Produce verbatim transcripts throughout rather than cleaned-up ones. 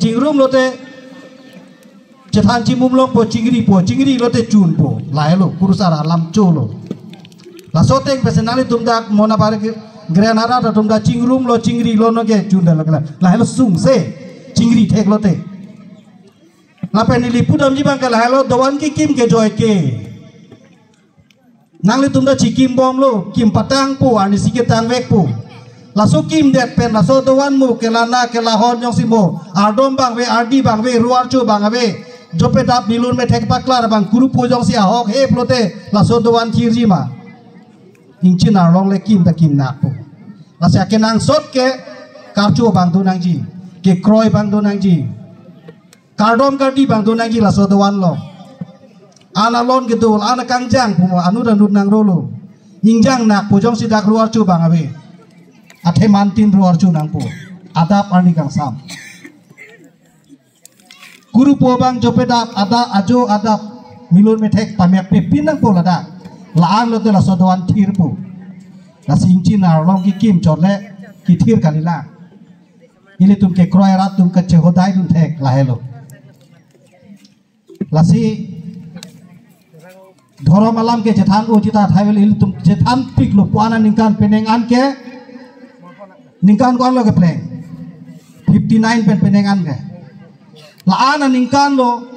Chingrum lote chethan chimum longpo, chingripo, chingri lote chunpo. Lahelo, kurusar alam cholo. Laso ateng pensi nanglitum dak Monabar ke Grand Harat atum dak chingrumlo, chingrilo, non ke chundalo ke la. Lahelo sungse, chingri theklote. Lapen neli pudamji abang ke lahelo, doan kekim ke joike. Nanglitum dak chikim bomlo, kim patangpo, arnisi ketangvekpo. Laso kimdet pen, laso doan mo, kelana, kelahon jongsi mo, ardom abang ave, ardi abang ave, ru archo abang ave, jope dap milun methek paklar abang, kurupo jongsi ahok he pulote, laso doan thirji ma. Ingchin arlong le kim ta kimnakpo. Lasi akenangsot ke karcho abang do nangji, kekroi abang do nangji. Kardom kardi abang do nangji laso doan along. An alon kedul, an kangjang pu mo, anut anut nangrolo. Ingjangnakpo jongsi dak ru archo abang ave. Athe mantin ru archo nangpo. Adap arni kangsam. Kurupo abang jope dap, adap, ajo adap, milun methek pamekpe pin nangpo ladak. La-an lote laso doan thirpo. Lasi ingchin arlong kekim chot le kethir kalilang. Ilitum kekroi arat atum kachehodai dun thek lahelo. Lasi dhorom alam ke chethan-o jita thai vel, ilitum chethanpiklo pu-an aningkan penang an ke, ningkan ko-anlo kepleng? Fifty nine pen penang an ke. La-an aningkanlo.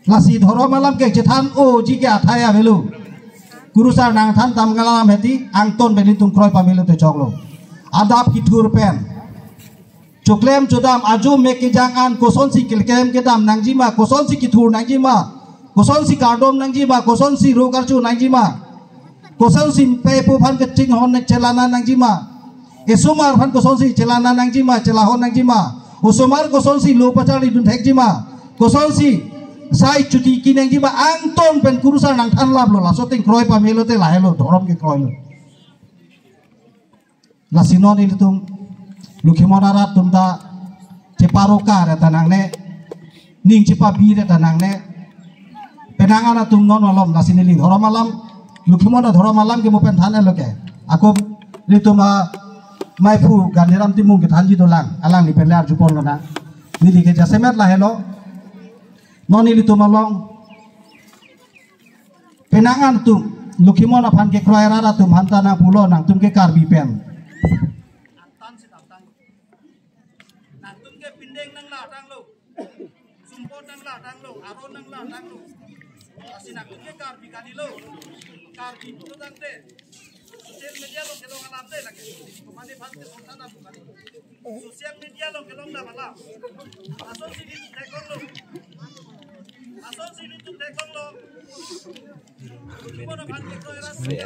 Lasi dhorom alam ke chethan-oji ke athai avelo. Kurusar nangthan tam ngalam hedi, angton pen ilitum kroi pamelo te choklo. Adap kethur pen, choklem chodam, ajo mek kejang an, kosonsi kelem kedam nangjima, kosonsi kethur nangjima, kosonsi kardom nangjima, kosonsi ru karcho nangjima, kosonsi pe pu aphan kachinghon chelana nangjima, esomar aphan kosonsi chelana nangjima, chelahon nangjima, osomar kosonsi lo pacharli dun thekjima, kosonsi sai chuti ki nangjima, angton pen kurusar nangthanlaplo. Laso ateng kroi pamelo te lahelo, dhorom kekroilo. Lasi non ilitum Lokhimon arat atum ta cheparoka re ta nangne, ning chepabi re ta nangne. Penang an atum non malom, lasi neli dhorom alam, Lokhimon adhorom alam ke mo pen than-etlo ke. Ako ilitum amaiphu Gandhiram Timung kethanji dolang, alangli pen le arjupon lonang. Neli ke jasemet lahelo. Non ilitum along penang an atum, Lokhimon aphan kekroi arat atum aphan ta nangpulo, nangtum ke Karbi pen. Nangtum ke pindeng nangla tanglo, sumpot nangla tanglo, aron nangla tanglo. Lasi nangtum ke Karbi kalilo. Karbi pulo tangte social media along kelong alam de lake. Komane aphan ke sontan alam kali. Social media along kelong dam alam. Asonsi di theklonglo. Asonsi di theklonglo. Lokhimon aphan kekroi arat atum.